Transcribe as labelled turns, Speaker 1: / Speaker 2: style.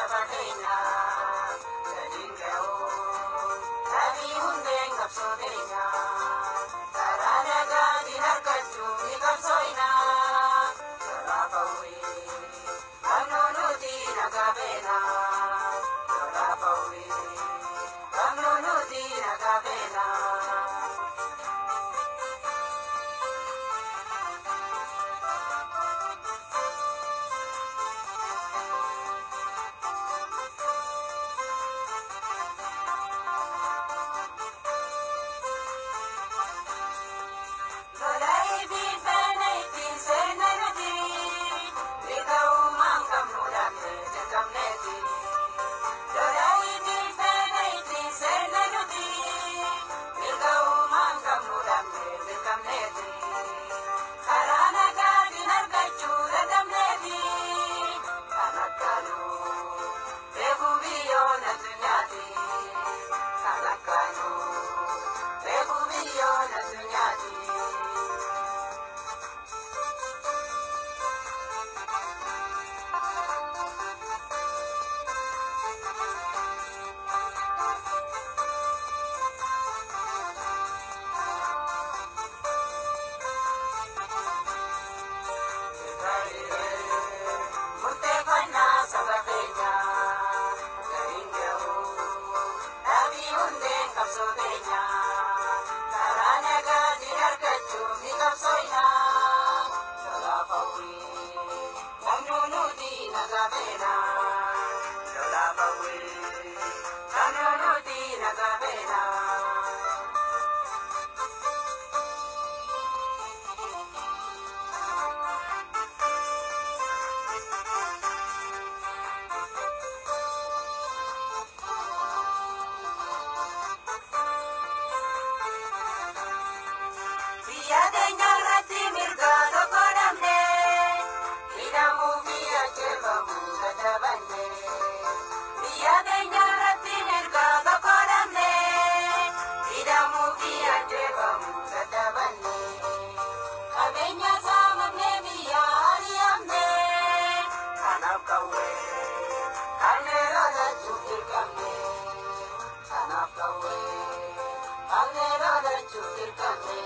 Speaker 1: Saba keenya gadiin ga'u dhabii hundeen qabsoo keenya karaa nagaatiin argachuu ni qabsooyna lolaaf hawwii qabnu nuti nagaa feena lolaaf hawwii qabnu nuti nagaa feena. Murteeffannaa saba keenya gariin ga'u dhabii hundeen qabsoo keenya karaa nagaatiin argachuuf ni qabsooyna lolaaf hawwii qabnu nuti nagaa feena lolaaf hawwii qabnu nuti nagaa feena. Biyya keenya irratti mirga tokko dhabne, hidhamuu fi ajjeefamuu dadhabanne. Biyya keenya irratti mirga tokko dhabne, hidhamuu fi ajjeefamuu dadhabanne. Qabeenya saamamne biyya ari'amne, kanaaf qawwee kanneen lolachuuf dirqamne. Kanaaf qawwee kanneen lolachuuf dirqamne.